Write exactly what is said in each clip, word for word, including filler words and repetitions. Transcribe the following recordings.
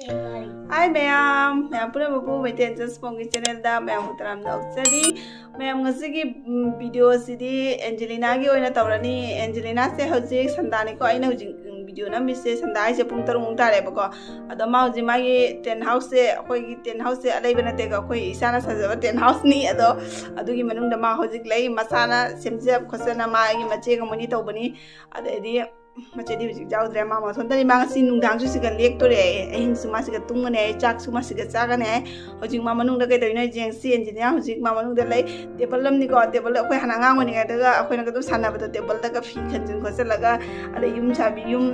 Hi ꯃꯌꯥꯝ, ꯃꯌꯥꯝ ꯄꯨꯝꯅꯃꯛꯄꯨ ꯃꯩꯇꯩ ꯑꯦꯟꯖꯦꯜꯁ ꯄꯣꯡꯒꯤ ꯆꯦꯅꯦꯜꯗ ꯃꯌꯥꯝꯕꯨ ꯇꯔꯥꯝꯅ ꯑꯣꯛꯆꯔꯤ꯫ ꯃꯌꯥꯝ, ꯉꯁꯤꯒꯤ ꯎꯝ, ꯚꯤꯗꯤꯑꯣꯁꯤꯗꯤ ꯑꯦꯟꯖꯦꯂꯤꯅꯥꯒꯤ ꯑꯣꯏꯅ ꯇꯧꯔꯅꯤ꯫ ꯑꯦꯟꯖꯦꯂꯤꯅꯥꯁꯦ ꯍꯧꯖꯤꯛ ꯁꯟꯗꯥꯅꯤꯀꯣ, ꯑꯩꯅ ꯍꯧꯖꯤꯛ ꯎꯝ, ꯚꯤꯗꯤꯑꯣ ꯅꯝꯃꯤꯁꯦ ꯁꯟꯗꯥ ꯍꯥꯏꯁꯦ ꯄꯨꯡ ꯇꯔꯨꯛꯃꯨꯛ ꯇꯥꯔꯦꯕꯀꯣ꯫ ꯑꯗꯣ ꯃꯥ ꯍꯧꯖꯤꯛ ꯃꯥꯒꯤ ꯇꯦꯟ ꯍꯥꯎꯁꯁꯦ, ꯑꯩꯈꯣꯏꯒꯤ ꯇꯦꯟ ꯍꯥꯎꯁꯁꯦ ꯑꯂꯩꯕ ꯅꯠꯇꯦꯀꯣ, ꯑꯩꯈꯣꯏ ꯏꯁꯥꯅ ꯁꯥꯖꯕ ꯇꯦꯟ ꯍꯥꯎꯁꯅꯤ꯫ ꯑꯗꯣ ꯑꯗꯨꯒꯤ ꯃꯅꯨꯡꯗ ꯃꯥ ꯍꯧꯖꯤꯛ ꯂꯩ, ꯃꯁꯥꯅ ꯁꯦꯝꯖ ꯈꯣꯠꯆꯅ ꯃꯥꯒꯤ ꯃꯆꯦꯒ ꯃꯣꯏꯅꯤ ꯇꯧꯕꯅꯤ꯫ ꯑꯗꯩꯗꯤ ꯃꯆꯦꯗꯤ ꯍꯧꯖꯤꯛ ꯌꯥꯎꯗ꯭ꯔꯦ, ꯃꯥ ꯃꯊꯟꯇꯅꯤ꯫ ꯃꯥ ꯉꯁꯤ ꯅꯨꯡꯗꯥꯡꯁꯨ ꯁꯤꯒ ꯂꯦꯛꯇꯣꯔꯦ, ꯑꯍꯤꯡꯁꯨ ꯃꯥ ꯁꯤꯒ ꯇꯨꯝꯒꯅꯤ ꯍꯥꯏ, ꯆꯥꯛꯁꯨ ꯃꯥ ꯁꯤꯒ ꯆꯥꯒꯅꯤ ꯍꯥꯏ꯫ ꯍꯧꯖꯤꯛ ꯃꯥ ꯃꯅꯨꯡꯗ ꯀꯩꯗꯧꯔꯤꯅꯣ ꯌꯦꯡꯁꯤ꯫ ꯑꯦꯟꯖꯤꯅꯤꯌꯥ ꯍꯧꯖꯤꯛ ꯃꯥ ꯃꯅꯨꯡꯗ ꯂꯩ, ꯇꯦꯕꯜ ꯑꯃꯅꯤꯀꯣ, ꯇꯦꯕꯜꯗ ꯑꯩꯈꯣꯏ ꯍꯥꯟꯅ ꯑꯉꯥꯡ ꯑꯣꯏꯔꯤꯉꯩꯗꯒ ꯑꯩꯈꯣꯏꯅꯒ ꯑꯗꯨꯝ ꯁꯥꯟꯅꯕꯗꯣ, ꯇꯦꯕꯜꯗꯒ ꯐꯤ ꯈꯟꯖꯤꯟ ꯈꯣꯠꯆꯜꯂꯒ, ꯑꯗꯩ ꯌꯨꯝ ꯁꯥꯕꯤ, ꯌꯨꯝ,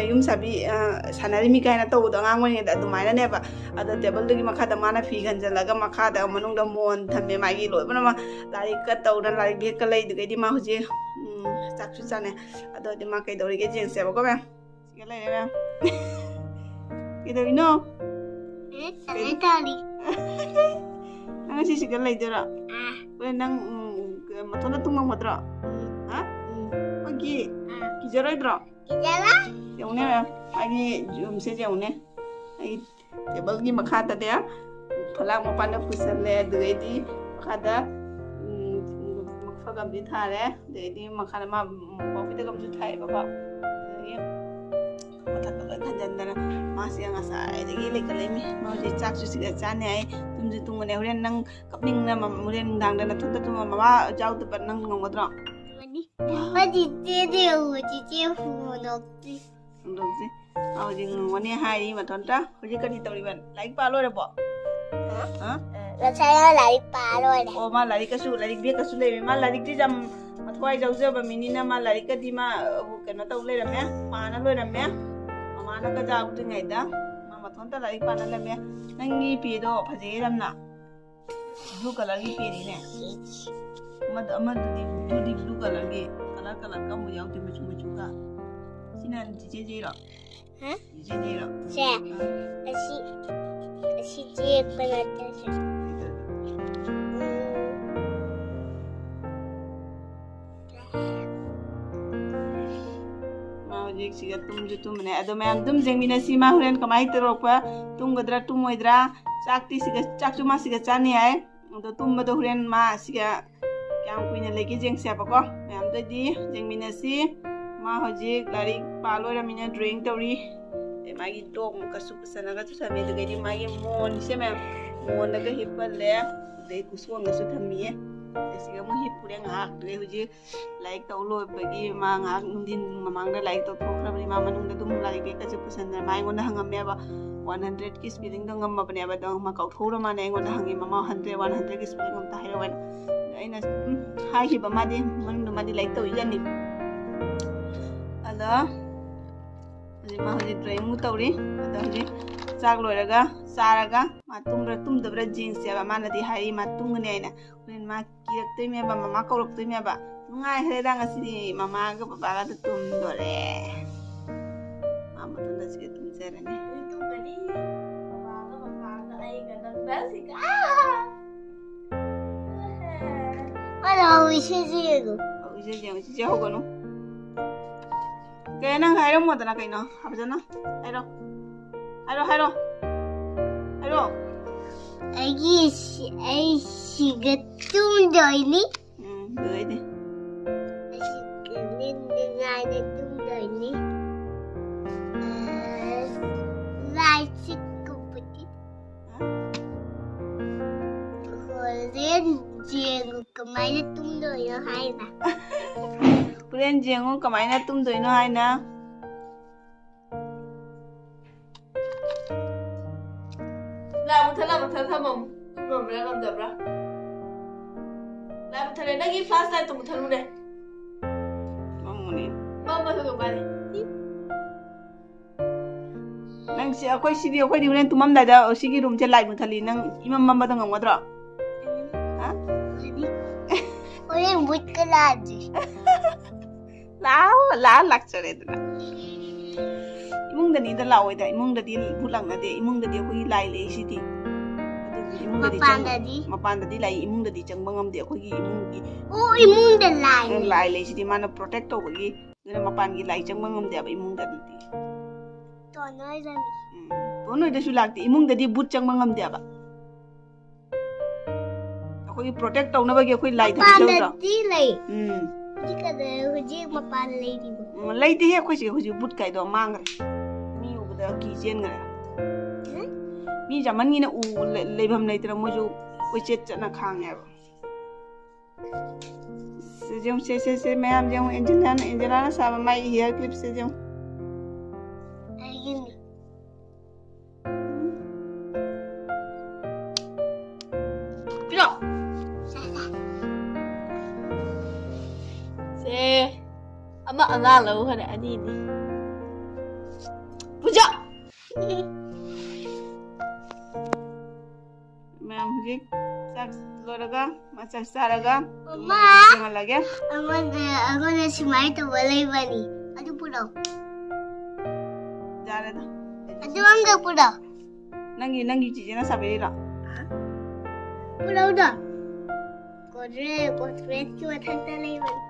ꯌꯨꯝ ꯁꯥꯕꯤ, ꯑ, ꯁꯥꯟꯅꯔꯤꯃꯤ ꯀꯥꯏꯅ ꯇꯧꯕꯗꯣ ꯑꯉꯥꯡ ꯑꯣꯏꯔꯤꯉꯩꯗ ꯑꯗꯨꯃꯥꯏꯅꯅꯦꯕ꯫ ꯑꯗꯣ ꯇꯦꯕꯜꯗꯨꯒꯤ ꯃꯈꯥꯗ ꯃꯥꯅ ꯐꯤ ꯈꯟꯖꯜꯂꯒ ꯃꯈꯥꯗ ꯃꯅꯨꯡꯗ ꯃꯣꯟ ꯊꯝꯃꯦ, ꯃꯥꯒꯤ ꯂꯣꯏ ꯄꯨꯝꯅꯃꯛ ꯂꯥꯏꯔꯤꯛꯀ ꯇꯧꯗꯅ, ꯂꯥꯏꯔꯤꯛ ꯕꯦꯒꯀ ꯂꯩꯗꯨꯒꯩꯗꯤ ꯃꯥ ꯍꯧꯖꯤꯛ, ꯎꯝ, ꯆꯥꯛꯁꯨ ꯆꯥꯅꯩ꯫ ꯑꯗꯣ ꯑꯗꯨꯗꯤ ꯃꯥ ꯀꯩꯗꯧꯔꯤꯒꯦ ꯌꯦꯡꯁꯦꯕꯀꯣ ꯃꯌꯥꯝ꯫ ꯁꯤꯒ ꯂꯩꯔꯦ ꯃꯌꯥꯝ꯫ ꯀꯩꯗꯧꯔꯤꯅꯣ? ꯅꯪ ꯉꯁꯤ ꯁꯤꯒ ꯂꯩꯗꯣꯏꯔꯣ? ꯍꯣꯔꯦꯟ ꯅꯪ, ꯎꯝ, ꯃꯊꯣꯟꯗ ꯇꯨꯝ ꯉꯝꯒꯗ꯭ꯔꯣ? ꯍꯥ? ꯑꯩꯈꯣꯏꯒꯤ ꯀꯤꯖꯔꯣꯏꯗ꯭ꯔꯣ? ꯌꯦꯡꯉꯨꯅꯦ ꯃꯌꯥꯝ, ꯑꯩꯒꯤ ꯌꯨꯝꯁꯦ ꯌꯦꯡꯉꯨꯅꯦ꯫ ꯑꯩ ꯇꯦꯕꯜꯒꯤ ꯃꯈꯥꯗꯅꯦ ꯐꯂꯥꯡ ꯃꯄꯥꯟꯗ ꯄꯨꯁꯜꯂꯦ, ꯑꯗꯨꯗꯩꯗꯤ ꯃꯈꯥꯗ, ꯎꯝ, ꯃꯐꯛ ꯑꯃꯗꯤ ꯊꯥꯔꯦ, ꯑꯗꯩꯗꯤ ꯃꯈꯥꯗ ꯃꯥ ꯃꯣꯝꯄꯥꯛ ꯐꯤꯗꯛ ꯑꯃꯁꯨ ꯊꯥꯏꯌꯦꯕꯀꯣ꯫ ꯑꯗꯒꯤ ꯃꯊꯛꯇ ꯂꯣꯏ ꯈꯟꯖꯟꯗꯅ ꯃꯥꯁꯦ ꯉꯁꯥꯏꯗꯒꯤ ꯂꯩꯈꯠꯂꯛꯏꯃꯤ꯫ ꯃꯥ ꯍꯧꯖꯤꯛ ꯆꯥꯛꯁꯨ ꯁꯤꯗ ꯆꯥꯅꯤ ꯍꯥꯏ, ꯇꯨꯝꯁꯨ ꯇꯨꯝꯒꯅꯤ꯫ ꯍꯣꯔꯦꯟ ꯅꯪ ꯀꯞꯅꯤꯡꯅ ꯃꯝ-, ꯍꯣꯔꯦꯟ ꯅꯨꯡꯗꯥꯡꯗ ꯅꯊꯟꯇ ꯇꯨꯝꯃ ꯃꯃꯥ ꯌꯥꯎꯗꯕ ꯅꯪ ꯉꯝꯒꯗ꯭ꯔꯣ? ꯍꯣꯏ, ꯆꯤꯆꯦꯗꯤ ꯌꯦꯡꯉꯨ, ꯆꯤꯆꯦ ꯍꯨꯅꯣꯛꯇꯤ꯫ ꯍꯨꯅꯣꯛꯇꯤ꯫ ꯃꯥ ꯍꯧꯖꯤꯛ ꯉꯝꯒꯅꯤ ꯍꯥꯏꯔꯤ ꯃꯊꯟꯇ꯫ ꯍꯧꯖꯤꯛ ꯀꯔꯤ ꯇꯧꯔꯤꯕ? ꯂꯥꯏꯔꯤꯛ ꯄꯥ ꯂꯣꯏꯔꯕꯣ? ꯍꯥ? ꯍꯥ? ꯉꯁꯥꯏ ꯂꯥꯏꯔꯤꯛ ꯄꯥ ꯂꯣꯏꯔꯦ꯫ ꯑꯣ, ꯃꯥ ꯂꯥꯏꯔꯤꯛꯀꯁꯨ, ꯂꯥꯏꯔꯤꯛ ꯕꯦꯒꯀꯁꯨ ꯂꯩꯔꯦ꯫ ꯃꯥ ꯂꯥꯏꯔꯤꯛꯇꯤ ꯌꯥꯝ ꯃꯊ꯭ꯋꯥꯏ ꯌꯥꯎꯖꯕ ꯃꯤꯅꯤꯅ ꯃꯥ ꯂꯥꯏꯔꯤꯛꯀꯗꯤ ꯃꯥ, ꯑ, ꯀꯩꯅꯣ ꯇꯧ ꯂꯩꯔꯝꯃꯦ, ꯄꯥꯅ ꯂꯣꯏꯔꯝꯃꯦ꯫ ꯃꯃꯥꯅꯒ ꯌꯥꯎꯗ꯭ꯔꯤꯉꯩꯗ ꯃꯥ ꯃꯊꯟꯇ ꯂꯥꯏꯔꯤꯛ ꯄꯥꯅ ꯂꯩꯔꯝꯃꯦ꯫ ꯅꯪꯒꯤ ꯄꯦꯗꯣ ꯐꯖꯩꯌꯦ ꯌꯥꯝꯅ꯫ ꯕ꯭ꯂꯨ ꯀꯂꯔꯒꯤ ꯄꯦꯅꯤꯅꯦ꯫ ꯑꯃꯗ-, ꯑꯃꯗꯨꯗꯤ, ꯕ꯭ꯂꯨꯗꯤ ꯕ꯭ꯂꯨ ꯀꯂꯔꯒꯤ, ꯀꯂꯔ, ꯀꯂꯔ ꯀꯝꯕ ꯌꯥꯎꯗꯦ, ꯃꯆꯨ ꯃꯆꯨꯒ꯫ ꯁꯤꯅ ꯆꯤꯆꯦ ꯖꯦꯔꯣ? ꯍꯥ? ꯆꯤꯆꯦ ꯖꯦꯔꯣ? ꯁꯦ, ꯑꯥ꯫ ꯑꯁꯤ, ꯑꯁꯤ ꯌꯦꯛꯄ ꯅꯠꯇ꯭ꯔꯁꯨ꯫ ꯃꯥ ꯍꯧꯖꯤꯛꯁꯤꯒ ꯇꯨꯝꯁꯨ ꯇꯨꯝꯕꯅꯦ꯫ ꯑꯗꯣ ꯃꯌꯥꯝ ꯑꯗꯨꯝ ꯌꯦꯡꯃꯤꯟꯅꯁꯤ, ꯃꯥ ꯍꯣꯔꯦꯟ ꯀꯃꯥꯏꯅ ꯇꯧꯔꯛꯄ, ꯇꯨꯝꯒꯗ꯭ꯔꯥ ꯇꯨꯝꯃꯣꯏꯗ꯭ꯔꯥ꯫ ꯆꯥꯛꯇꯤ ꯁꯤꯒ, ꯆꯥꯛꯁꯨ ꯃꯥ ꯁꯤꯒ ꯆꯥꯅꯤ ꯍꯥꯏ꯫ ꯑꯗꯣ ꯇꯨꯝꯕꯗꯣ ꯍꯣꯔꯦꯟ ꯃꯥ ꯁꯤꯒ ꯀꯌꯥꯝ ꯀꯨꯏꯅ ꯂꯩꯒꯦ ꯌꯦꯡꯁꯦꯕꯀꯣ꯫ ꯃꯌꯥꯝꯗꯗꯤ ꯌꯦꯡꯃꯤꯟꯅꯁꯤ꯫ ꯃꯥ ꯍꯧꯖꯤꯛ ꯂꯥꯏꯔꯤꯛ ꯄꯥ ꯂꯣꯏꯔꯃꯤꯅ drawing ꯇꯧꯔꯤ꯫ ꯑꯗꯩ ꯃꯥꯒꯤ dog ꯑꯃꯨꯛꯀꯁꯨ ꯄꯨꯁꯜꯂꯒꯁꯨ ꯊꯝꯃꯤ꯫ ꯑꯗꯨꯗꯩꯗꯤ ꯃꯥꯒꯤ ꯃꯣꯟꯁꯦ ꯃꯌꯥꯝ, ꯃꯣꯟꯗꯒ ꯍꯤꯞꯄꯜꯂꯦ꯫ ꯑꯗꯩ ꯀꯨꯁꯣꯟꯒꯁꯨ ꯊꯝꯃꯤꯌꯦ꯫ ꯑꯗꯩ ꯁꯤꯒ ꯑꯃꯨꯛ ꯍꯤꯞꯄꯨꯔꯦ ꯉꯥꯏꯍꯥꯛ꯫ ꯑꯗꯩ ꯍꯧꯖꯤꯛ ꯂꯥꯏꯔꯤꯛ ꯇꯧ ꯂꯣꯏꯕꯒꯤ ꯃꯥ ꯉꯥꯏꯍꯥꯛ ꯅꯨꯡꯊꯤꯟ ꯃꯃꯥꯡꯗ ꯂꯥꯏꯔꯤꯛ ꯇꯧꯊꯣꯛꯈ꯭ꯔꯕꯅꯤ꯫ ꯃꯥ ꯃꯅꯨꯡꯗ ꯑꯗꯨꯝ ꯂꯥꯏꯔꯤꯛ ꯀꯩꯀꯩꯁꯦ ꯄꯨꯁꯟꯗꯅ ꯃꯥ ꯑꯩꯉꯣꯟꯗ ꯍꯪꯉꯝꯃꯦꯕ, one hundredꯀꯤ spellingꯗꯣ ꯉꯝꯃꯕꯅꯦꯕ꯫ ꯑꯗꯣ ꯃꯥ ꯀꯥꯎꯊꯣꯛꯎꯔ ꯃꯥꯅꯦ ꯑꯩꯉꯣꯟꯗ ꯍꯪꯉꯤ, "ꯃꯃꯥ, hundred, one hundredꯀꯤ spelling ꯑꯝꯇ ꯍꯥꯏꯔꯛꯑꯣꯅ"꯫ ꯑꯩꯅ ꯁꯨꯝ ꯍꯥꯏꯈꯤꯕ, ꯃꯥꯗꯤ ꯃꯅꯨꯡꯗ ꯃꯥꯗꯤ ꯂꯥꯏꯔꯤꯛ ꯇꯧꯏꯖꯥꯠꯅꯤ꯫ ꯑꯗꯣ ꯍꯧꯖꯤꯛ ꯃꯥ ꯍꯧꯖꯤꯛ drawingꯃꯨꯛ ꯇꯧꯔꯤ꯫ ꯑꯗꯣ ꯍꯧꯖꯤꯛ ꯆꯥꯛ ꯂꯣꯏꯔꯒ ꯆꯥꯔꯒ ꯃꯥ ꯇꯨꯝꯕ꯭ꯔꯥ ꯇꯨꯝꯗꯕ꯭ꯔꯥ ꯌꯦꯡꯁꯦꯕ꯫ ꯃꯥꯅꯗꯤ ꯍꯥꯏꯔꯤ ꯃꯥ ꯇꯨꯝꯒꯅꯤ ꯍꯥꯏꯅ꯫ ꯍꯣꯔꯦꯟ ꯃꯥ ꯀꯤꯔꯛꯇꯣꯏꯅꯦꯕ, ꯃꯃꯥ ꯀꯧꯔꯛꯇꯣꯏꯅꯦꯕ꯫ ꯅꯨꯡꯉꯥꯏꯈ꯭ꯔꯦꯗ ꯉꯁꯤꯗꯤ, ꯃꯃꯥꯒ ꯕꯕꯥꯒꯗ ꯇꯨꯝꯗꯣꯔꯦ꯫ ꯃꯥ ꯃꯇꯣꯟꯗ ꯁꯤꯒ ꯇꯨꯝꯖꯔꯅꯤ꯫ ꯇꯨꯝꯒꯅꯤ꯫ ꯕꯕꯥꯒ ꯃꯃꯥꯒ ꯑꯩꯒ ꯅꯪꯒ ꯁꯤꯒ꯫ ꯑꯗꯣ ꯍꯧꯖꯤꯛ ꯁꯤꯁꯦ ꯌꯦꯡꯉꯨ꯫ ꯍꯧꯖꯤꯛ ꯌꯦꯡꯉꯨ, ꯆꯤꯆꯦ ꯍꯧꯒꯠꯅꯨ꯫ ꯀꯩ ꯅꯪ ꯍꯥꯏꯔꯝꯃꯣꯗꯅ ꯀꯩꯅꯣ? ꯐꯖꯅ ꯍꯥꯏꯔꯣ꯫ ꯍꯥꯏꯔꯣ, ꯍꯥꯏꯔꯣ꯫ ꯍꯥꯏꯔꯣ꯫ ꯑꯩꯒꯤ ꯁꯤ-, ꯑꯩ ꯁꯤꯒ ꯇꯨꯝꯗꯣꯏꯅꯤ꯫ ꯎꯝ, ꯂꯣꯏꯔꯦ꯫ ꯑꯩ ꯁꯤꯒ ꯅꯤꯡꯅꯤꯡꯉꯥꯏꯗ ꯇꯨꯝꯗꯣꯏꯅꯤ꯫ ꯑ, ꯂꯥꯏꯠꯁꯤ ꯀꯨꯞꯄꯗꯤ꯫ ꯍꯣꯔꯦꯟ ꯌꯦꯡꯉꯨ ꯀꯃꯥꯏꯅ ꯇꯨꯝꯗꯣꯏꯅꯣ ꯍꯥꯏꯅ꯫ ꯍꯣꯔꯦꯟ ꯌꯦꯡꯉꯨ ꯀꯃꯥꯏꯅ ꯇꯨꯝꯗꯣꯏꯅꯣ ꯍꯥꯏꯅ꯫ ꯂꯥꯏ ꯃꯨꯊꯠꯂ ꯃꯨꯊꯠꯂ ꯊꯝꯃꯝꯃꯨ꯫ ꯉꯝꯕ꯭ꯔꯥ ꯉꯝꯗꯕ꯭ꯔꯥ? ꯂꯥꯏ ꯃꯨꯊꯠꯂꯦ꯫ ꯅꯪꯒꯤ flashlightꯇꯣ ꯃꯨꯊꯠꯂꯨꯅꯦ꯫ ꯃꯝꯃꯨꯅꯦ꯫ ꯃꯝꯃꯁꯨ ꯑꯗꯨꯝ ꯀꯥꯟꯅꯤ꯫ ꯅꯪꯁꯦ, ꯑꯩꯈꯣꯏ ꯁꯤꯗꯤ, ꯑꯩꯈꯣꯏꯗꯤ ꯍꯣꯔꯦꯟ ꯇꯨꯝꯃꯝꯗꯥꯏꯗ ꯁꯤꯒꯤ roomꯁꯦ light ꯃꯨꯊꯠꯂꯤ꯫ ꯅꯪ ꯏꯃꯝ ꯃꯝꯕꯗꯣ ꯉꯝꯒꯗ꯭ꯔꯣ? ꯍꯥ? ꯍꯣꯔꯦꯟ ꯚꯨꯠꯀ ꯂꯥꯛꯑꯗꯤ꯫ ꯂꯥꯛꯑꯣ, ꯂꯥꯛꯑꯣ, ꯂꯥꯛꯆꯔꯦꯗꯅ꯫ ꯏꯃꯨꯡꯗꯅꯤꯗ ꯂꯥꯛꯑꯣꯏꯗ, ꯏꯃꯨꯡꯗꯗꯤ ꯚꯨꯠ ꯂꯥꯛꯅꯗꯦ, ꯏꯃꯨꯡꯗꯗꯤ ꯑꯩꯈꯣꯏꯒꯤ ꯂꯥꯏ ꯂꯩꯁꯤꯗꯤ꯫ ꯑꯗꯨꯕꯨ ꯏꯃꯨꯡꯗꯗꯤ ꯆꯪ-, ꯃꯄꯥꯟꯗꯗꯤ? ꯃꯄꯥꯟꯗꯗꯤ ꯂꯥꯛꯏ, ꯏꯃꯨꯡꯗꯗꯤ ꯆꯪꯕ ꯉꯝꯗꯦ ꯑꯩꯈꯣꯏꯒꯤ ꯏꯃꯨꯡꯒꯤ꯫ ꯑꯣ, ꯏꯃꯨꯡꯗ ꯂꯥꯏ ꯂꯩ꯫ ꯂꯥꯏ ꯂꯩꯁꯤꯗꯤ ꯃꯥꯅ protect ꯇꯧꯕꯒꯤ꯫ ꯑꯗꯨꯅ ꯃꯄꯥꯟꯒꯤ ꯂꯥꯏ ꯆꯪꯕ ꯉꯝꯗꯦꯕ ꯏꯃꯨꯡꯗꯗꯤ꯫ ꯇꯣꯟ ꯍꯣꯏꯗꯅꯤ꯫ ꯎꯝ꯫ ꯇꯣꯟ ꯍꯣꯏꯗꯁꯨ ꯂꯥꯛꯇꯦ, ꯏꯃꯨꯡꯗꯗꯤ ꯕꯨꯠ ꯆꯪꯕ ꯉꯝꯗꯦꯕ꯫ ꯑꯩꯈꯣꯏꯒꯤ ꯄ꯭ꯔꯣꯇꯦꯛ ꯇꯧꯅꯕꯒꯤ ꯑꯩꯈꯣꯏ ꯂꯥꯏ ꯊꯝꯖꯧꯗ꯭ꯔꯣ? ꯃꯄꯥꯟꯗꯗꯤ ꯂꯩ꯫ ꯎꯝ꯫ ꯍꯧꯖꯤꯛ ꯀꯗ-, ꯍꯧꯖꯤꯛ ꯃꯄꯥꯟ ꯂꯩꯔꯤꯕꯣ? ꯎꯝ, ꯂꯩꯇꯦꯍꯦ, ꯑꯩꯈꯣꯏꯁꯦ ꯍꯧꯖꯤꯛ ꯕꯨꯠ ꯀꯥꯏꯗꯣ ꯃꯥꯡꯈ꯭ꯔꯦ꯫ ꯃꯤ ꯎꯕꯗ ꯀꯤ ꯆꯦꯟꯈ꯭ꯔꯦ꯫ ꯍꯥ? ꯃꯤ ꯌꯥꯝꯃꯟꯒꯤꯅ ꯎ-, ꯂꯩ-, ꯂꯩꯐꯝ ꯂꯩꯇ꯭ꯔꯦ, ꯃꯣꯏꯁꯨ ꯀꯣꯏꯆꯦꯠ ꯆꯠꯅ ꯈꯥꯡꯉꯦꯕ꯫ ꯁꯤ ꯌꯦꯡꯉꯨ, ꯁꯦ, ꯁꯦ, ꯁꯦ, ꯃꯌꯥꯝ ꯌꯦꯡꯉꯨ, ꯑꯦꯟꯖꯦꯂꯥꯅ, ꯑꯦꯟꯖꯦꯂꯥꯅ ꯁꯥꯕ ꯃꯥꯒꯤ ꯍꯤꯌꯔ ꯀ꯭ꯂꯤꯞꯁꯦ ꯌꯦꯡꯉꯨ꯫ ꯑꯩꯒꯤꯅꯤ꯫ ꯄꯤꯔꯛꯑꯣ꯫ ꯁꯦ, ꯁꯦ꯫ ꯁꯦ, ꯑꯃ ꯑꯉꯥꯡ ꯂꯧꯈꯔꯦ, ꯑꯅꯤꯅꯤ꯫ ꯄꯨꯖꯥ! ꯃꯌꯥꯝ ꯍꯧꯖꯤꯛ ꯆꯥꯛ ꯂꯣꯏꯔꯒ, ꯃꯥ ꯆꯥꯛ ꯆꯥꯔꯒ ꯃꯃꯥ! ꯌꯦꯡꯍꯜꯂꯒꯦ꯫ ꯑꯩꯉꯣꯟꯗ, ꯑꯩꯉꯣꯟꯗ ꯁꯨꯃꯥꯏꯅ ꯇꯧꯕ ꯂꯩꯕꯅꯤ꯫ ꯑꯗꯨ ꯄꯨꯔꯛꯑꯣ꯫ ꯌꯥꯔꯦꯗ꯫ ꯑꯗꯨ ꯑꯝꯇ ꯄꯨꯔꯛꯑꯣ꯫ ꯅꯪꯒꯤ, ꯅꯪꯒꯤ ꯆꯤꯆꯦꯅ ꯁꯥꯕꯤꯔꯤꯔꯣ? ꯄꯨꯔꯛꯎꯗ꯫ ꯀꯣꯗ꯭ꯔꯦ, ꯀꯣꯗ꯭ꯔꯦꯁꯀꯤ ꯃꯊꯛꯇ ꯂꯩꯕꯅꯤ꯫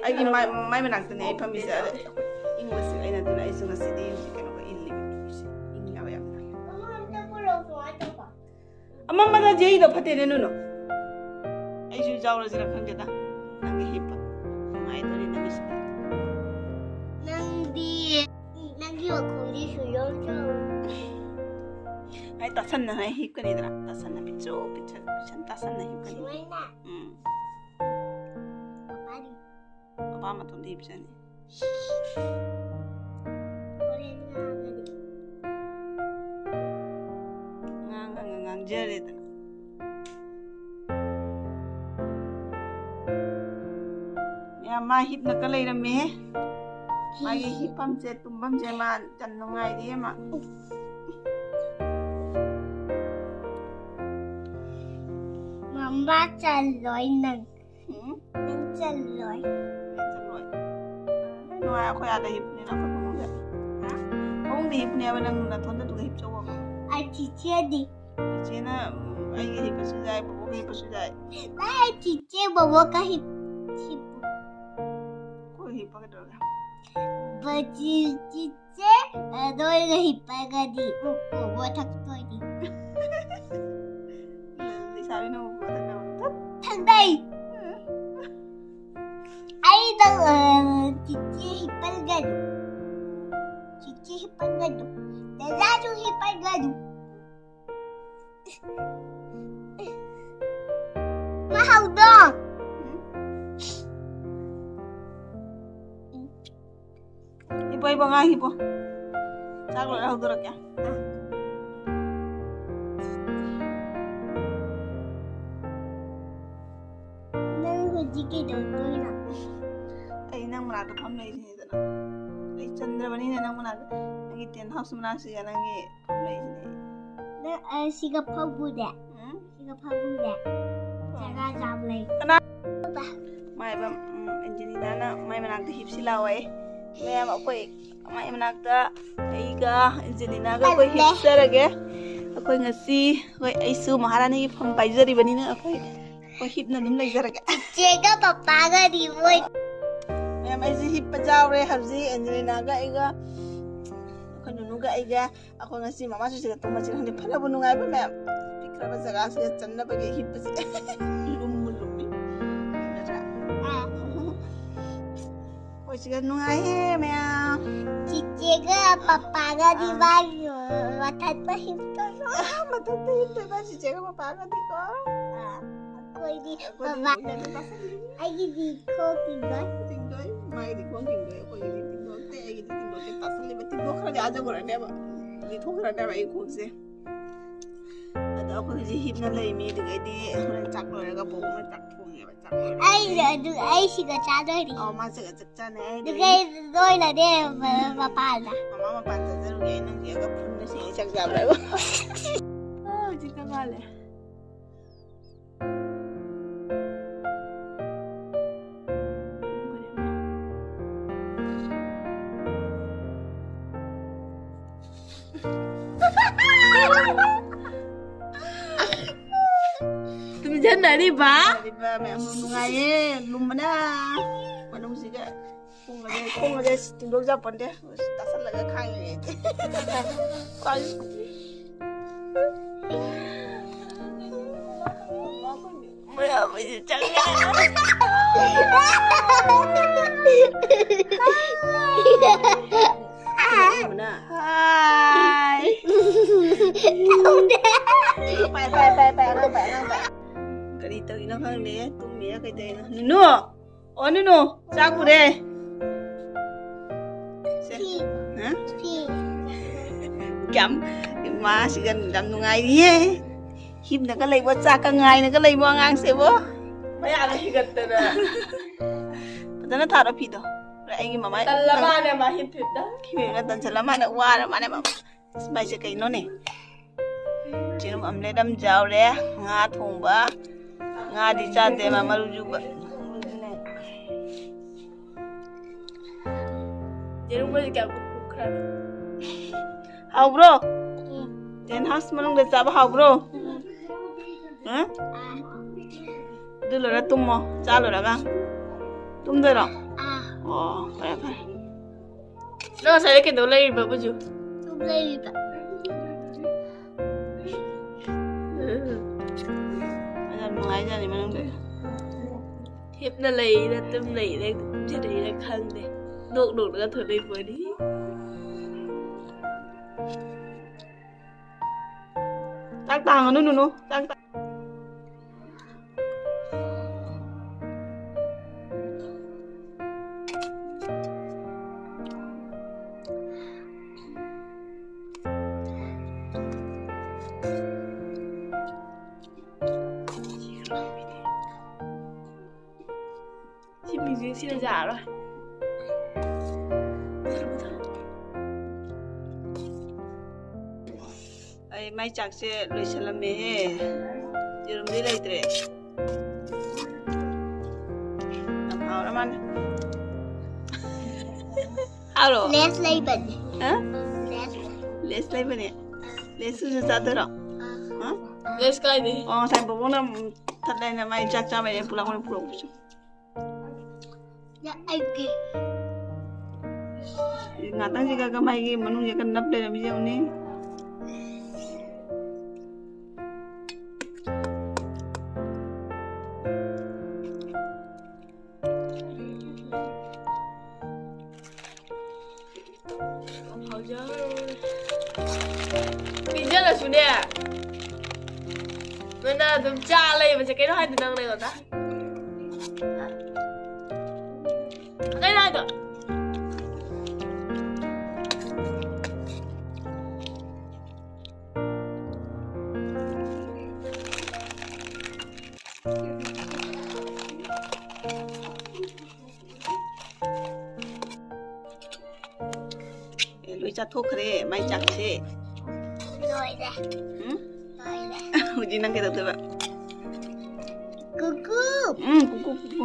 ꯑꯩꯒꯤ ꯃꯥꯏ, ꯃꯥꯏ ꯃꯅꯥꯛꯇꯅꯦ ꯑꯩ ꯐꯝꯃꯤꯁꯦ꯫ ꯑꯗ ꯏꯪꯕꯁꯤ ꯑꯩꯅ, ꯑꯗꯨꯅ ꯑꯩꯁꯨ ꯉꯁꯤꯗꯤ ꯀꯩꯅꯣꯒ ꯏꯜꯂꯤꯕ꯫ ꯏꯪꯉꯦꯕ ꯌꯥꯝꯅ꯫ ꯑꯃꯝꯕꯗ ꯖꯦꯔꯤꯗꯣ ꯐꯠꯇꯦꯅꯦ, ꯅꯨꯅꯨ꯫ ꯑꯩꯁꯨ ꯌꯥꯎꯔꯁꯤꯔ ꯈꯪꯗꯦꯗ꯫ ꯅꯪꯒꯤ ꯍꯤꯞꯄ ꯅꯨꯡꯉꯥꯏꯗꯣꯔꯤ ꯅꯪꯒꯤꯁꯤꯗꯤ꯫ ꯅꯪꯗꯤ, ꯅꯪꯒꯤ ꯃꯈꯣꯡꯗꯤ ꯁꯨꯌꯧ ꯌꯧ꯫ ꯑꯩ ꯇꯥꯁꯟꯅꯅ ꯍꯤꯞꯀꯅꯤꯗꯅ, ꯇꯥꯁꯟꯅ ꯄꯤꯛꯆꯣ ꯄꯤꯛꯆꯟ, ꯄꯤꯛꯆꯟ ꯇꯥꯁꯟꯅ ꯍꯤꯞꯀꯅꯤ꯫ ꯁꯨꯃꯥꯏꯅ? ꯎꯝ꯫ ꯄꯄꯥꯗꯤ? ꯄꯄꯥ ꯃꯇꯣꯟꯗ ꯍꯤꯞꯆꯅꯤ꯫ ꯍꯣꯔꯦꯟ ꯉꯥꯡꯉꯗꯤ? ꯉꯥꯡꯉꯒ ꯉꯥꯡꯖꯔꯦꯗꯅ꯫ ꯌꯥꯝ ꯃꯥ ꯍꯤꯞꯅꯒ ꯂꯩꯔꯝꯃꯦꯍꯦ꯫ ꯃꯥꯒꯤ ꯍꯤꯞꯐꯝꯁꯦ, ꯇꯨꯝꯐꯝꯁꯦ ꯃꯥ ꯌꯥꯝ ꯅꯨꯡꯉꯥꯏꯔꯤꯌꯦ ꯃꯥ꯫ ꯃꯝꯕꯥ ꯆꯜꯂꯣꯏ ꯅꯪ꯫ ꯎꯝ? ꯅꯪ ꯆꯜꯂꯣꯏ꯫ ꯑꯩ ꯆꯜꯂꯣꯏ꯫ ꯅꯨꯡꯉꯥꯏ, ꯑꯩꯈꯣꯏ ꯑꯥꯗ ꯍꯤꯞꯄꯅꯤꯅ ꯑꯩꯈꯣꯏ ꯐꯃꯨꯡꯗ꯫ ꯍꯥ? ꯐꯃꯨꯡꯗ ꯍꯤꯞꯄꯅꯦꯕ, ꯅꯪ ꯅꯊꯣꯟꯗ ꯑꯗꯨꯒ ꯍꯤꯞꯆꯧꯑꯣꯕ꯫ ꯑꯩ ꯆꯤꯆꯦꯗꯤ? ꯆꯤꯆꯦꯅ, ꯎꯝ, ꯑꯩꯒ ꯍꯤꯞꯄꯁꯨ ꯌꯥꯏ, ꯕꯣꯕꯣꯛꯒ ꯍꯤꯞꯄꯁꯨ ꯌꯥꯏ꯫ ꯅꯪ ꯑꯩ ꯆꯤꯆꯦ ꯕꯣꯕꯣꯛꯀ ꯍꯤꯞ-, ꯍꯤꯞꯄꯨ꯫ ꯆꯤꯆꯦ, ꯅꯣꯏꯒ ꯍꯤꯞꯄꯒꯗꯤ ꯎ ꯎ ꯃꯊꯛꯇꯣꯏꯅꯤ꯫ ꯂꯩꯁꯥꯕꯤꯅ ꯎ ꯃꯊꯛꯇ꯫ ꯊꯪꯗꯩ꯫ ꯑꯩꯅ, ꯑ, ꯆꯤꯆꯦ ꯍꯤꯞꯄꯜꯒꯅꯨ꯫ ꯆꯤꯆꯦ ꯍꯤꯞꯄꯜꯒꯅꯨ꯫ ꯗꯗꯥꯁꯨ ꯍꯤꯞꯄꯜꯒꯅꯨ꯫ ꯃꯥ ꯍꯧꯗꯣꯡ꯫ ꯍꯤꯞꯄꯣ, ꯍꯤꯞꯄꯣ, ꯑꯉꯥꯡ ꯍꯤꯞꯄꯣ꯫ ꯆꯥꯛ ꯂꯣꯏꯔ ꯍꯧꯗꯣꯔꯛꯀꯦ꯫ ꯅꯪ ꯍꯧꯖꯤꯛ ꯀꯩꯗꯧꯗꯣꯏꯅꯣ? ꯑꯩ ꯅꯪ ꯃꯅꯥꯛꯇ ꯐꯝ ꯂꯩꯔꯤꯅꯤꯗꯅ꯫ ꯑꯩ ꯆꯟꯗ꯭ꯔꯕꯅꯤꯅ ꯅꯪ ꯃꯅꯥꯛꯇ, ꯅꯪꯒꯤ tent house ꯃꯅꯥꯛꯁꯤꯒ ꯅꯪꯒꯤ ꯐꯝ ꯂꯩꯔꯤꯁꯤꯅꯦ꯫ ꯅꯪ, ꯑ, ꯁꯤꯒ ꯐꯝꯃꯨꯅꯦ꯫ ꯎꯝ? ꯁꯤꯒ ꯐꯝꯃꯨꯅꯦ꯫ ꯍꯣꯏ꯫ ꯖꯒꯥ ꯆꯥꯕ ꯂꯩ꯫ ꯀꯅꯥ? ꯃꯥꯏꯕꯝ, ꯎꯝ, ꯑꯦꯟꯖꯦꯂꯤꯅꯥꯅ ꯃꯥꯏ ꯃꯅꯥꯛꯇ ꯍꯤꯞꯁꯤ ꯂꯥꯎꯋꯦ꯫ ꯃꯌꯥꯝ ꯑꯩꯈꯣꯏ ꯃꯥꯏ ꯃꯅꯥꯛꯇ ꯑꯩꯒ ꯑꯦꯟꯖꯦꯂꯤꯅꯥꯒ ꯑꯩꯈꯣꯏ ꯇꯜꯂꯦ꯫ ꯍꯤꯞꯆꯔꯒꯦ꯫ ꯑꯩꯈꯣꯏ ꯉꯁꯤ, ꯍꯣꯏ, ꯑꯩꯁꯨ ꯃꯍꯥꯔꯥꯅꯤꯒꯤ ꯐꯝ ꯄꯥꯏꯖꯔꯤꯕꯅꯤꯅ ꯑꯩꯈꯣꯏ, ꯑꯩꯈꯣꯏ ꯍꯤꯞꯅ ꯑꯗꯨꯝ ꯂꯩꯖꯔꯒꯦ꯫ ꯆꯦꯒ ꯄꯄꯥꯒꯗꯤ ꯃꯣꯏ꯫ ꯃꯌꯥꯝ ꯑꯩꯁꯦ ꯍꯤꯞꯄ ꯌꯥꯎꯔꯦ ꯍꯧꯖꯤꯛ꯫ ꯑꯦꯟꯖꯦꯂꯤꯅꯥꯒ ꯑꯩꯒ, ꯑꯩꯈꯣꯏ ꯅꯨꯅꯨꯒ ꯑꯩꯒ꯫ ꯑꯩꯈꯣꯏ ꯉꯁꯤ ꯃꯃꯥꯁꯨ ꯁꯤꯗ ꯇꯨꯝꯃꯁꯤꯔ ꯈꯪꯗꯦ꯫ ꯐꯅꯕꯨ ꯅꯨꯡꯉꯥꯏꯕ ꯃꯌꯥꯝ꯫ ꯄꯤꯛꯈ꯭ꯔꯕ ꯖꯒꯥꯁꯤꯗ ꯆꯟꯅꯕꯒꯤ ꯍꯤꯞꯄꯁꯦ꯫ ꯂꯨꯝꯕꯨ ꯂꯨꯝꯃꯤ꯫ ꯅꯠꯇ꯭ꯔꯥ? ꯑꯥ꯫ ꯑꯩꯈꯣꯏ ꯁꯤꯗ ꯅꯨꯡꯉꯥꯏꯍꯦ ꯃꯌꯥꯝ꯫ ꯆꯤꯆꯦꯒ ꯄꯄꯥꯒꯗꯤ ꯑꯥ꯫ ꯃꯥꯒꯤ ꯃꯊꯛꯇ ꯍꯤꯞꯇꯣꯏꯅꯣ? ꯑꯥ, ꯃꯊꯛꯇ ꯍꯤꯞꯇꯣꯏꯕ ꯆꯤꯆꯦꯒ ꯄꯄꯥꯒꯗꯤꯀꯣ꯫ ꯑꯥ꯫ ꯑꯩꯈꯣꯏꯗꯤ ꯑꯩꯈꯣꯏꯗꯤ ꯕꯕꯥ-, ꯍꯤꯞꯄꯒ ꯇꯥꯁꯜꯂꯤ꯫ ꯑꯩꯒꯤꯗꯤ ꯈꯣꯡ ꯇꯤꯡꯗꯣꯏ꯫ ꯇꯤꯡꯗꯣꯏ꯫ ꯃꯥꯒꯤꯗꯤ ꯈꯣꯡ ꯇꯤꯡꯗꯣꯏ꯫ ꯑꯩꯈꯣꯏꯒꯤꯗꯤ ꯇꯤꯡꯗꯣꯏ꯫ ꯑꯇꯩ ꯑꯩꯒꯤꯗꯤ ꯇꯤꯡꯗꯣꯏ꯫ ꯇꯥꯁꯜꯂꯤꯕ ꯇꯤꯡꯊꯣꯛꯈ꯭ꯔꯗꯤ ꯑꯥ ꯌꯧꯈ꯭ꯔꯅꯦꯕ꯫ ꯂꯤꯊꯣꯛꯈ꯭ꯔꯅꯦꯕ ꯑꯩ ꯈꯣꯡꯁꯦ꯫ ꯑꯗꯣ ꯑꯩꯈꯣꯏ ꯍꯧꯖꯤꯛ ꯍꯤꯞꯅ ꯂꯩꯃꯤ꯫ ꯑꯗꯨꯒꯩꯗꯤ ꯍꯣꯔꯦꯟ ꯆꯥꯛ ꯂꯣꯏꯔꯒ ꯕꯣꯕꯣꯛꯅ ꯆꯥꯛ ꯊꯣꯡꯉꯦꯕ꯫ ꯆꯥꯛ ꯂꯣꯏꯔꯒ ꯑꯩ ꯑꯗꯨ, ꯑꯩ ꯁꯤꯒ ꯆꯥꯗꯣꯏꯅꯤ꯫ ꯑꯧ, ꯃꯥ ꯁꯤꯒ ꯆꯥꯛ ꯆꯥꯅꯤ꯫ ꯑꯩ ꯑꯗꯨꯒ ꯑꯗꯨꯒꯤ ꯑꯩ ꯂꯣꯏꯅꯅꯦ ꯃ-, ꯃꯄꯥꯟꯗ꯫ ꯃꯃꯥ ꯃꯄꯥꯟ ꯆꯠꯆꯔꯨꯒꯦ꯫ ꯑꯩ ꯅꯪ ꯌꯦꯡꯉꯒ ꯐꯨꯟꯅ ꯁꯦꯡꯉꯦ ꯆꯥꯛ ꯆꯥꯕ꯭ꯔꯥ? ꯑꯥ, ꯍꯧꯖꯤꯛꯇ ꯉꯥꯜꯂꯦ꯫ ꯇꯨꯝꯖꯟꯅꯔꯤꯕ? ꯇꯨꯝꯖꯟꯅꯔꯤꯕ ꯃꯌꯥꯝ ꯅꯨꯡꯉꯥꯏꯌꯦ, ꯂꯨꯝꯕꯅ ꯃꯅꯨꯡꯁꯤꯒ꯫ ꯈꯣꯡꯒꯁꯦ ꯇꯤꯡꯊꯣꯛ ꯌꯥꯄꯣꯟꯇꯦ꯫ ꯇꯥꯁꯜꯂꯒ ꯈꯥꯡꯉꯤꯅꯦ꯫ ꯈ꯭ꯋꯥꯏ ꯃꯌꯥꯝ ꯑꯩꯁꯦ ꯆꯪꯉꯦ꯫ ꯍꯥꯏ꯫ ꯄꯥꯏ, ꯄꯥꯏ, ꯄꯥꯏ, ꯄꯥꯏ, ꯑꯉꯥꯡ ꯄꯥꯏ, ꯑꯉꯥꯡ ꯄꯥꯏ꯫ ꯀꯔꯤ ꯇꯧꯔꯤꯅꯣ ꯈꯪꯗꯦ, ꯇꯨꯝꯃꯤꯔ ꯀꯩꯗꯧꯔꯤꯅꯣ? ꯅꯨꯅꯨ! ꯑꯣ, ꯅꯨꯅꯨ, ꯆꯥꯛ ꯄꯨꯔꯦ꯫ ꯁꯦ꯫ ꯐꯤ꯫ ꯍꯥ? ꯐꯤ꯫ ꯌꯥꯝ, ꯃꯥꯁꯤꯒ ꯌꯥꯝ ꯅꯨꯡꯉꯥꯏꯔꯤꯌꯦ꯫ ꯍꯤꯞꯅꯒ ꯂꯩꯕ, ꯆꯥꯛꯀ ꯉꯥꯏꯅꯒ ꯂꯩꯕ ꯑꯉꯥꯡꯁꯦꯕꯣ꯫ ꯃꯌꯥꯒ ꯍꯤꯒꯠꯇꯅ꯫ ꯐꯖꯅ ꯊꯥꯔꯣ ꯐꯤꯗꯣ꯫ ꯑꯩꯒꯤ ꯃꯃꯥꯏ ꯇꯜꯂ ꯃꯥꯅꯦ ꯃꯥ ꯍꯤꯞ ꯍꯤꯞꯇ꯫ ꯐꯤꯕꯦꯝꯅ ꯇꯟꯁꯤꯜꯂ ꯃꯥꯅ ꯋꯥꯔ ꯃꯥꯅꯦ ꯃꯃꯥ꯫ ꯑꯁ, ꯃꯥꯏꯁꯦ ꯀꯩꯅꯣꯅꯦ? ꯌꯦꯔꯨꯝ ꯑꯝꯂꯦꯠ ꯑꯃ ꯌꯥꯎꯔꯦ, ꯉꯥ ꯊꯣꯡꯕ, ꯉꯥꯗꯤ ꯆꯥꯗꯦ ꯃꯥ, ꯃꯔꯨ ꯌꯨꯕ꯫ ꯌꯦꯔꯨꯝꯒꯁꯦ ꯀꯌꯥꯝ ꯀꯨꯞꯈ꯭ꯔꯕ? ꯍꯥꯎꯕ꯭ꯔꯣ? ꯇꯦꯟ ꯍꯥꯎꯁ ꯃꯅꯨꯡꯗ ꯆꯥꯕ ꯍꯥꯎꯕ꯭ꯔꯣ? ꯍꯥ? ꯑꯗꯨ ꯂꯣꯏꯔ ꯇꯨꯝꯃꯣ, ꯆꯥ ꯂꯣꯏꯔꯒ꯫ ꯇꯨꯝꯗꯣꯏꯔꯣ? ꯑꯣ, ꯐꯔꯦ, ꯐꯔꯦ꯫ ꯅꯪ ꯉꯁꯥꯏꯗ ꯀꯩꯗꯧ ꯂꯩꯔꯤꯕ, ꯕꯨꯖꯨ? ꯁꯨꯝ ꯂꯩꯔꯤꯕ꯫ ꯌꯥꯝ ꯅꯨꯡꯉꯥꯏꯖꯥꯠꯅꯤ ꯃꯅꯨꯡꯗ꯫ ꯍꯤꯞꯅ ꯂꯩꯔ, ꯇꯨꯝ ꯂꯩꯔ, ꯇꯨꯝꯖ ꯂꯩꯔ ꯈꯪꯗꯦ꯫ ꯅꯣꯛ ꯅꯣꯛꯂꯒ ꯊꯣꯛꯂꯛꯏ ꯄꯣꯠꯅꯤ꯫ ꯆꯥꯛ ꯇꯥꯡꯉꯅꯨ, ꯅꯨꯅꯨ꯫ ꯆꯥꯛ ꯇꯥ- ꯁꯤ ꯃ꯭ꯌꯨꯖꯤꯛꯁꯤꯅ ꯌꯥꯔꯣꯏ꯫ ꯑꯩ ꯃꯥꯏ ꯆꯥꯛꯁꯦ ꯂꯣꯏꯁꯜꯂꯝꯃꯦꯍꯦ꯫ ꯌꯦꯔꯨꯝꯗꯤ ꯂꯩꯇ꯭ꯔꯦ꯫ ꯌꯥꯝ ꯍꯥꯎꯔ ꯃꯥꯜꯂꯦ꯫ ꯍꯥꯎꯔꯣ? ꯂꯦꯁ ꯂꯩꯕꯅꯦ꯫ ꯍꯥ? ꯂꯦꯁ꯫ ꯂꯦꯁ ꯂꯩꯕꯅꯦ? ꯂꯦꯁꯇꯨꯁꯨ ꯆꯥꯗꯣꯏꯔꯣ? ꯍꯥ? ꯂꯦꯁ ꯀꯥꯏꯗꯩ? ꯑꯣ, ꯉꯁꯥꯏ ꯕꯣꯕꯣꯛꯅ ꯊꯠꯂꯦꯅ ꯃꯥꯏ ꯆꯥꯛ ꯆꯥꯕꯩꯅꯦ ꯄꯨꯂꯞ ꯑꯣꯏꯅ ꯄꯨꯔꯛꯄꯁꯨ꯫ ꯌꯥ, ꯑꯩꯒꯤ꯫ ꯉꯥꯛꯇꯪꯁꯤꯒ ꯀꯃꯥꯏꯒꯤ ꯃꯅꯨꯡꯁꯦ ꯀꯟꯅ ꯅꯞ ꯂꯩꯔꯝꯃꯤꯁꯦ ꯌꯦꯡꯉꯨꯅꯦ꯫ ꯄꯤꯖꯔꯁꯨꯅꯦ, ꯅꯣꯏꯅ ꯑꯗꯨꯝ ꯆꯥ ꯂꯩꯕꯁꯦ ꯀꯩꯅꯣ ꯍꯥꯏꯗꯣ ꯅꯪ ꯑꯩꯉꯣꯟꯗ? ꯀꯩꯅꯣ ꯍꯥꯏꯗꯣ? ꯑꯦ, ꯂꯣꯏ ꯆꯥꯊꯣꯛꯈ꯭ꯔꯦ ꯃꯥꯏ ꯆꯥꯛꯁꯦ꯫ ꯂꯣꯏꯔꯦ꯫ ꯎꯝ? ꯂꯣꯏꯔꯦ꯫ ꯍꯧꯖꯤꯛ ꯅꯪ ꯀꯩꯗꯧꯗꯣꯏꯕ? ꯀꯨꯀꯨ꯫ ꯎꯝ, ꯀꯨꯀꯨ, ꯀꯨꯀꯨ꯫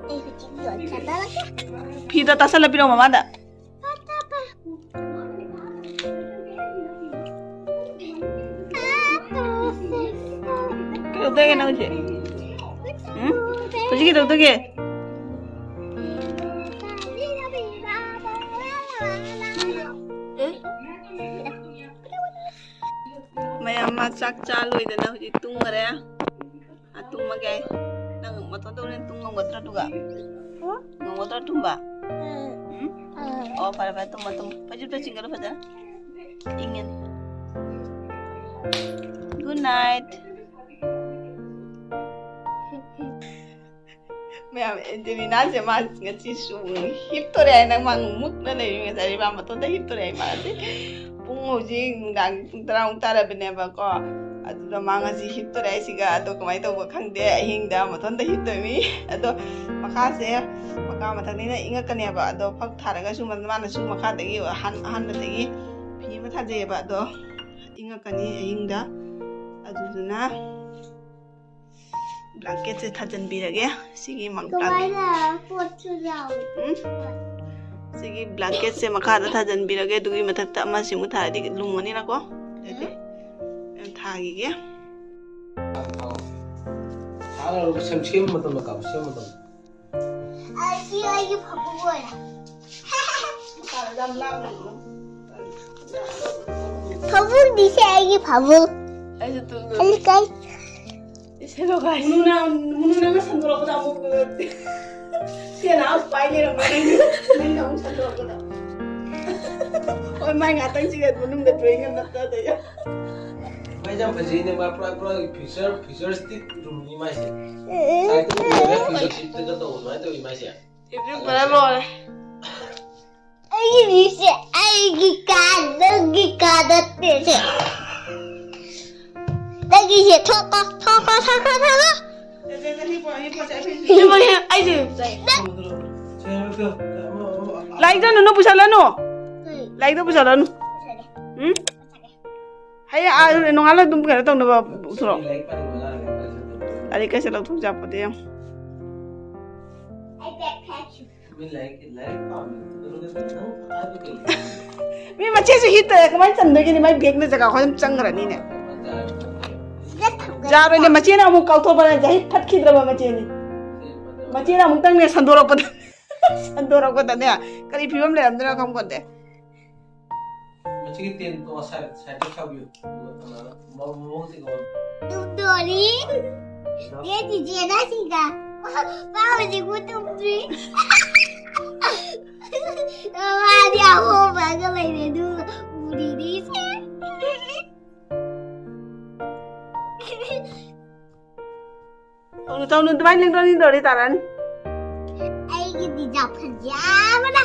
ꯑꯩ ꯍꯧꯖꯤꯛ ꯂꯣꯏ ꯆꯥꯟꯅꯔꯒꯦ꯫ ꯐꯤꯗꯣ ꯇꯥꯁꯜꯂ ꯄꯤꯔꯛꯑꯣ ꯃꯃꯥꯗ꯫ ꯀꯩꯗꯧꯗꯣꯏꯒꯦ ꯅꯪ ꯍꯧꯖꯤꯛ? ꯎꯝ? ꯍꯧꯖꯤꯛ ꯀꯩꯗꯧꯗꯣꯏꯒꯦ? ꯃꯌꯥꯝ ꯃꯥ ꯆꯥꯛ ꯆꯥ ꯂꯣꯏꯗꯅ ꯍꯧꯖꯤꯛ ꯇꯨꯝꯈꯔꯦ꯫ ꯑ, ꯇꯨꯝꯃꯒꯦ꯫ ꯅꯪ ꯃꯇꯣꯟꯗ ꯍꯣꯔꯦꯟ ꯇꯨꯝ ꯉꯝꯒꯗ꯭ꯔꯥ ꯑꯗꯨꯒ? ꯍꯥ? ꯉꯝꯒꯗ꯭ꯔꯥ ꯇꯨꯝꯕ? ꯎꯝ꯫ ꯎꯝ? ꯑꯥ꯫ ꯑꯣ, ꯐꯔꯦ, ꯐꯔꯦ, ꯇꯨꯝꯃꯣ, ꯇꯨꯝꯃꯣ꯫ ꯐꯩꯖꯨꯞꯇꯣ ꯆꯤꯡꯒꯠꯂꯨ ꯐꯖꯅ꯫ ꯏꯪꯉꯅꯤ꯫ Good night꯫ ꯃꯌꯥꯝ, ꯑꯦꯟꯖꯦꯂꯤꯅꯥꯁꯦ ꯃꯥ ꯉꯁꯤ ꯁꯨ ꯍꯤꯞꯇꯣꯔꯦ ꯍꯥꯏꯅ ꯃꯥ ꯃꯨꯛꯅ ꯂꯩꯔꯤ꯫ ꯉꯁꯥꯏ ꯃꯥ ꯃꯇꯣꯟꯗ ꯍꯤꯞꯇꯣꯔꯦ ꯍꯥꯏ ꯃꯥꯁꯦ꯫ ꯄꯨꯡ ꯍꯧꯖꯤꯛ ꯅꯨꯡꯗꯥꯡ ꯄꯨꯡ ꯇꯔꯥꯃꯨꯛ ꯇꯥꯔꯕꯅꯦꯕꯀꯣ꯫ ꯑꯗꯨꯗ ꯃꯥ ꯉꯁꯤ ꯍꯤꯞꯇꯣꯔꯦ ꯍꯥꯏꯁꯤꯒ ꯑꯗꯣ ꯀꯃꯥꯏꯅ ꯇꯧꯕ ꯈꯪꯗꯦ꯫ ꯑꯍꯤꯡꯗ ꯃꯇꯣꯟꯗ ꯍꯤꯞꯇꯣꯏꯃꯤ꯫ ꯑꯗꯣ ꯃꯈꯥꯁꯦ ꯄꯀꯥ ꯃꯊꯛꯅꯤꯅ ꯏꯪꯉꯛꯀꯅꯦꯕ꯫ ꯑꯗꯣ ꯐꯛ ꯊꯥꯔꯒꯁꯨ ꯃꯥꯅꯁꯨ ꯃꯈꯥꯗꯒꯤ ꯑꯍꯥꯟ-, ꯑꯍꯥꯟꯕꯗꯒꯤ ꯐꯤ ꯑꯃ ꯊꯥꯖꯩꯌꯦꯕ꯫ ꯑꯗꯣ ꯏꯪꯉꯛꯀꯅꯤ ꯑꯍꯤꯡꯗ꯫ ꯑꯗꯨꯗꯨꯅ ꯕ꯭ꯂꯥꯡꯀꯦꯠꯁꯦ ꯊꯥꯖꯤꯟꯕꯤꯔꯒꯦ꯫ ꯁꯤꯒꯤ ꯃꯪ ꯀꯃꯥꯏꯅ ꯄꯣꯠꯁꯨ ꯌꯥꯎꯏ? ꯎꯝ? ꯁꯤꯒꯤ ꯕ꯭ꯂꯥꯡꯀꯦꯠꯁꯦ ꯃꯈꯥꯗ ꯊꯥꯖꯤꯟꯕꯤꯔꯒꯦ, ꯑꯗꯨꯒꯤ ꯃꯊꯛꯇ ꯑꯃ ꯁꯤꯃꯨꯛ ꯊꯥꯔꯗꯤ ꯂꯨꯝꯃꯅꯤꯅꯀꯣ꯫ ꯑꯗꯨꯗꯤ ꯊꯥꯈꯤꯒꯦ꯫ ꯊꯥꯔꯒ ꯁꯦꯝ-, ꯁꯦꯝꯕ ꯃꯇꯝꯗ ꯀꯥꯞꯄꯨ, ꯁꯦꯝꯕ ꯃꯇꯝꯗ꯫ ꯑꯁꯤ ꯑꯩꯒꯤ ꯐꯃꯨꯡ ꯑꯣꯏꯔꯦ꯫ ꯐꯃꯨꯡꯗꯤ ꯁꯦ ꯑꯩꯒꯤ ꯐꯃꯨꯡ꯫ ꯑꯩꯁꯨ ꯇꯨꯝꯗꯣꯏꯅꯦ꯫ ꯀꯩ ꯀꯩ? ꯏꯁꯩꯗꯣ ꯀꯥꯏ? ꯃꯨꯅꯨ ꯅꯪ, ꯃꯨꯅꯨ ꯅꯪꯅ ꯁꯟꯗꯣꯔꯛꯄꯗ ꯑꯃꯨꯛ ꯁꯦꯅ ꯑꯃꯨꯛ ꯄꯥꯏ ꯂꯩꯔꯝꯕ ꯅꯪ꯫ ꯅꯪꯅ ꯑꯃꯨꯛ ꯁꯟꯗꯣꯔꯛꯄꯗ꯫ ꯍꯣꯏ, ꯃꯥꯏ ꯉꯥꯛꯇꯪ ꯁꯤꯒ ꯃꯅꯨꯡꯗ drawing ꯑꯃ ꯅꯞꯊꯗꯣꯏꯅꯦ꯫ ꯃꯥꯏꯁꯦ ꯌꯥꯝ ꯐꯖꯩꯅꯦ, ꯃꯥ ꯄꯨꯔꯥ, ꯄꯨꯔꯥ future, futuristic roomꯅꯤ ꯃꯥꯏꯁꯦ꯫ ꯁꯥꯏꯠꯇ ꯎꯔꯒ futuristicꯇꯒ ꯇꯧꯕ ꯑꯗꯨꯃꯥꯏꯅ ꯇꯧꯋꯤ ꯃꯥꯏꯁꯦ꯫ ꯏꯕꯤꯝ ꯄꯨꯔꯥ ꯂꯣꯏꯔꯦ꯫ ꯑꯩꯒꯤ ꯃꯤꯁꯦ ꯑꯩꯒꯤ ꯀꯥ, ꯅꯪꯒꯤ ꯀꯥ ꯅꯠꯇꯦ ꯁꯦ꯫ ꯅꯪꯒꯤꯁꯦ ꯊꯣꯛꯀꯣ, ꯊꯣꯛꯀꯣ, ꯊꯣꯛꯀꯣ, ꯊꯣꯛꯀꯣ꯫ ꯏꯃꯥ, ꯑꯩꯁꯦ ꯂꯥꯏꯔꯤꯛꯇ ꯅꯨꯅꯨ ꯄꯨꯁꯜꯂꯅꯨ꯫ ꯂꯥꯏꯔꯤꯛꯇ ꯄꯨꯁꯜꯂꯅꯨ꯫ ꯎꯝ? ꯍꯌꯦꯡ ꯑꯥ ꯅꯣꯡꯉꯥꯜꯂ ꯑꯗꯨꯝ ꯀꯩꯅꯣ ꯇꯧꯅꯕ ꯄꯨꯊꯣꯔꯛꯑꯣ꯫ ꯂꯥꯏꯔꯤꯛ ꯀꯩꯁꯦ ꯂꯧꯊꯣꯛ ꯌꯥꯄꯣꯠꯇꯦ ꯌꯦꯡꯉꯣ꯫ ꯃꯤ ꯂꯥꯏꯔꯤꯛ, ꯂꯥꯏꯔꯤꯛ ꯄꯥꯝꯃꯤ꯫ ꯃꯤ ꯃꯆꯦꯁꯨ ꯍꯤꯠꯇ ꯀꯃꯥꯏꯅ ꯆꯟꯗꯣꯏꯒꯤꯅꯤ? ꯃꯥꯏ ꯕꯦꯒꯅ ꯖꯒꯥ ꯈꯣꯏ ꯑꯗꯨꯝ ꯆꯪꯈ꯭ꯔꯅꯤꯅꯦ꯫ ꯌꯥꯔꯣꯏꯅꯦ, ꯃꯆꯦꯅ ꯑꯃꯨꯛ ꯀꯥꯎꯊꯣꯛꯄꯅ ꯖꯍꯤꯠ ꯐꯠꯈꯤꯗ꯭ꯔꯕ ꯃꯆꯦꯅꯤ꯫ ꯃꯆꯦꯅ ꯑꯃꯨꯛꯇꯪꯅꯦ ꯁꯟꯗꯣꯔꯛꯄꯗ, ꯁꯟꯗꯣꯔꯛꯄꯗꯅꯦ ꯀꯔꯤ ꯐꯤꯕꯝ ꯂꯩꯔꯝꯗꯣꯏꯅꯣ ꯈꯪꯄꯣꯟꯇꯦ꯫ ꯃꯁꯤꯒꯤ ꯇꯦꯟ ꯇꯣ ꯁꯥꯏ-, ꯁꯥꯏꯠꯇ ꯁꯥꯕꯤꯌꯨ꯫ ꯑꯗꯨꯒ ꯀꯅꯥꯅꯣ? ꯃ-, ꯃꯑꯣꯡꯁꯦ ꯀꯃꯥꯏꯅ? ꯇꯨꯝꯗꯣꯔꯤ꯫ ꯅꯦ ꯆꯤꯆꯦꯅ ꯁꯤꯗ꯫ ꯃꯥ ꯍꯧꯖꯤꯛꯄꯨ ꯇꯨꯝꯗ꯭ꯔꯤ꯫ ꯃꯥꯗꯤ ꯑꯍꯣꯕꯒ ꯂꯩꯔꯦ ꯑꯗꯨꯒ ꯎꯔꯤꯗꯤ ꯁꯦ꯫ ꯇꯧꯅꯨ, ꯇꯧꯅꯨ, ꯑꯗꯨꯃꯥꯏꯅ ꯂꯦꯡꯗꯣꯛ ꯂꯦꯡꯗꯣꯛꯑꯗꯤ ꯇꯥꯔꯛꯑꯅꯤ꯫ ꯑꯩꯒꯤꯗꯤ ꯌꯥꯝ ꯐꯖꯕꯅ꯫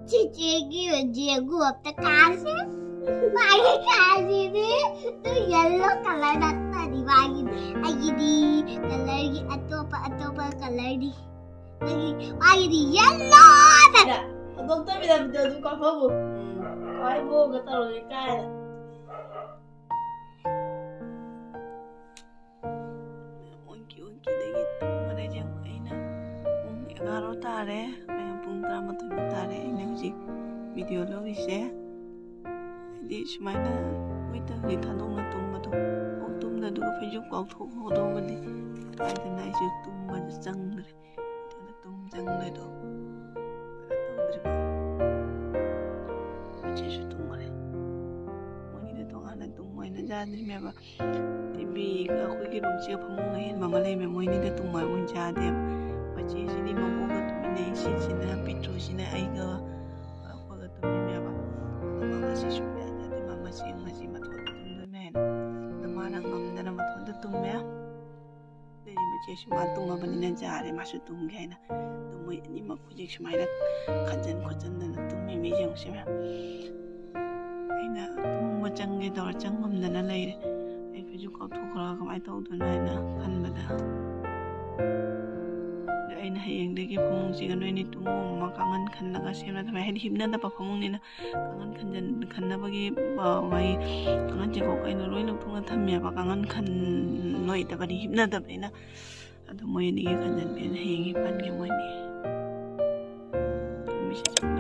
ꯆꯤꯆꯦꯒꯤ ꯖꯦꯒꯨ ꯑꯝꯇ ꯀꯥꯁꯦ꯫ ꯃꯥꯒꯤ ꯀꯥꯁꯤꯗꯤ ꯇꯨ yellow colour ꯅꯠꯇ꯭ꯔꯗꯤ ꯃꯥꯒꯤꯗꯤ꯫ ꯑꯩꯒꯤꯗꯤ colourꯒꯤ ꯑꯇꯣꯞꯄ ꯑꯇꯣꯞꯄ colourꯗꯤ꯫ ꯃꯥꯒꯤ, ꯃꯥꯒꯤꯗꯤ yellowꯗ꯫ ꯍꯧꯗꯣꯛꯇꯕꯤꯗ video ꯑꯗꯨꯝ ꯀꯥꯞꯐꯝꯃꯨ꯫ ꯎꯝ꯫ ꯈ꯭ꯋꯥꯏ ꯃꯑꯣꯡꯒ ꯇꯧꯔꯒꯦ ꯀꯥꯏꯅ꯫ ꯑꯣꯟꯀꯤ ꯑꯣꯟꯀꯤꯗꯒꯤ ꯇꯨꯝꯕꯗ ꯌꯦꯡꯉꯣ ꯑꯩꯅ꯫ ꯎꯝ, ꯕꯥꯔꯣ ꯇꯥꯔꯦ꯫ ꯄꯨꯡ ꯇꯔꯥꯃꯥꯊꯣꯏꯃꯨꯛ ꯇꯥꯔꯦ ꯑꯩꯅ ꯍꯧꯖꯤꯛ ꯚꯤꯗꯤꯑꯣ ꯂꯧꯔꯤꯁꯦ꯫ ꯍꯥꯏꯗꯤ ꯁꯨꯃꯥꯏꯅ ꯃꯤꯠꯇ ꯍꯧꯖꯤꯛ ꯊꯥꯗꯣꯛꯅ ꯇꯨꯝꯕꯗꯣ, ꯀꯣꯛ ꯇꯨꯝꯗ ꯑꯗꯨꯒ ꯐꯩꯖꯨꯞ ꯀꯥꯎꯊꯣꯛꯍꯧꯗꯧꯕꯅꯤ꯫ ꯀꯥꯏꯗꯅ ꯑꯩꯁꯨ ꯇꯨꯝꯕꯁꯨ ꯆꯪꯗ꯭ꯔꯦ꯫ ꯑꯗꯨꯅ ꯇꯨꯝ ꯆꯪꯗ꯭ꯔꯦꯗꯣ꯫ ꯀꯩꯅꯣ ꯇꯧꯗ꯭ꯔꯤꯕ꯫ ꯃꯆꯦꯁꯨ ꯇꯨꯝꯈ꯭ꯔꯦ꯫ ꯃꯣꯏꯅꯤꯗ ꯇꯣꯉꯥꯟꯅ ꯇꯨꯝꯃꯣꯏꯅ ꯆꯥꯗ꯭ꯔꯤꯃꯦꯕ꯫ ꯇꯤꯚꯤꯒ ꯑꯩꯈꯣꯏꯒꯤ ꯔꯨꯝꯁꯤꯒ ꯐꯃꯨꯡ ꯑꯍꯦꯟꯕ ꯑꯃ ꯂꯩꯔꯝꯃꯦ꯫ ꯃꯣꯏꯅꯤꯗ ꯇꯨꯝꯃꯣꯏ, ꯃꯣꯏ ꯆꯥꯗꯦꯕ꯫ ꯃꯆꯦꯁꯤꯗꯤ ꯃꯕꯣꯛꯀ ꯇꯨꯃꯤꯟꯅꯩ, ꯁꯤꯁꯤꯅ ꯄꯤꯇ꯭ꯔꯨꯁꯤꯅ ꯑꯩꯒ ꯑꯩꯈꯣꯏꯒ ꯇꯨꯝꯃꯤꯃꯦꯕ꯫ ꯑꯗꯣ ꯃꯃꯥꯁꯤ ꯁꯨꯡꯌꯥ ꯌꯥꯗꯦ꯫ ꯃꯃꯥꯁꯤ ꯉꯁꯤ ꯃꯊꯣꯟꯗ ꯇꯨꯝꯗꯣꯏꯅꯦ ꯍꯥꯏꯅ꯫ ꯑꯗꯣ ꯃꯥꯅ ꯉꯝꯗꯅ ꯃꯊꯣꯟꯗ ꯇꯨꯝꯃꯦ꯫ ꯑꯗꯩꯗꯤ ꯃꯆꯦꯁꯨ ꯃꯥ ꯇꯨꯝꯃꯕꯅꯤꯅ ꯌꯥꯔꯦ, ꯃꯥꯁꯨ ꯇꯨꯝꯒꯦ ꯍꯥꯏꯅ꯫ ꯑꯗꯣ ꯃꯣꯏ ꯑꯅꯤꯃꯛ ꯍꯧꯖꯤꯛ ꯁꯨꯃꯥꯏꯅ ꯈꯟꯖꯟ ꯈꯣꯠꯆꯟꯗꯅ ꯇꯨꯝꯃꯤ꯫ ꯃꯤ ꯌꯦꯡꯉꯨꯁꯦ ꯃꯌꯥꯝ꯫ ꯑꯩꯅ ꯇꯨꯝꯕ ꯆꯪꯒꯦ ꯇꯧꯔ ꯆꯪ ꯉꯝꯗꯅ ꯂꯩꯔꯦ꯫ ꯑꯩ ꯐꯩꯖꯨꯞ ꯀꯥꯎꯊꯣꯛꯈ꯭ꯔꯒ ꯀꯃꯥꯏꯅ ꯇꯧꯗꯣꯏꯅꯣ ꯍꯥꯏꯅ ꯈꯟꯕꯗ꯫ ꯑꯗ ꯑꯩꯅ ꯍꯌꯦꯡꯗꯒꯤ ꯐꯃꯨꯡꯁꯤꯒ ꯅꯣꯏꯅꯤ ꯇꯨꯝꯃꯣ, ꯃꯃꯥ ꯀꯥꯡꯈꯟ ꯈꯜꯂꯒ ꯁꯦꯝꯅ ꯊꯝꯃꯦ꯫ ꯍꯥꯏꯗꯤ ꯍꯤꯞꯅꯗꯕ ꯐꯃꯨꯡꯅꯤꯅ ꯀꯥꯡꯈꯟ ꯈꯟꯖꯟ-, ꯈꯟꯅꯕꯒꯤ, ꯑ, ꯃꯥꯒꯤ ꯀꯥꯡꯈꯟ ꯆꯦꯈꯣꯛ ꯑꯩꯅ ꯂꯣꯏ ꯂꯧꯊꯣꯛꯅ ꯊꯝꯃꯦꯕ꯫ ꯀꯥꯡꯈꯟ ꯈꯟ ꯂꯣꯏꯗꯕꯅꯤ, ꯍꯤꯞꯅꯗꯕꯅꯤꯅ꯫ ꯑꯗꯣ ꯃꯣꯏ ꯑꯅꯤꯒꯤ ꯈꯟꯖꯟꯕꯤꯔꯅꯤ, ꯍꯌꯦꯡ ꯍꯤꯞꯍꯟꯒꯦ ꯃꯣꯏ ꯑꯅꯤ꯫ ꯇꯨꯝꯃꯤꯁꯦ ꯁꯨꯝ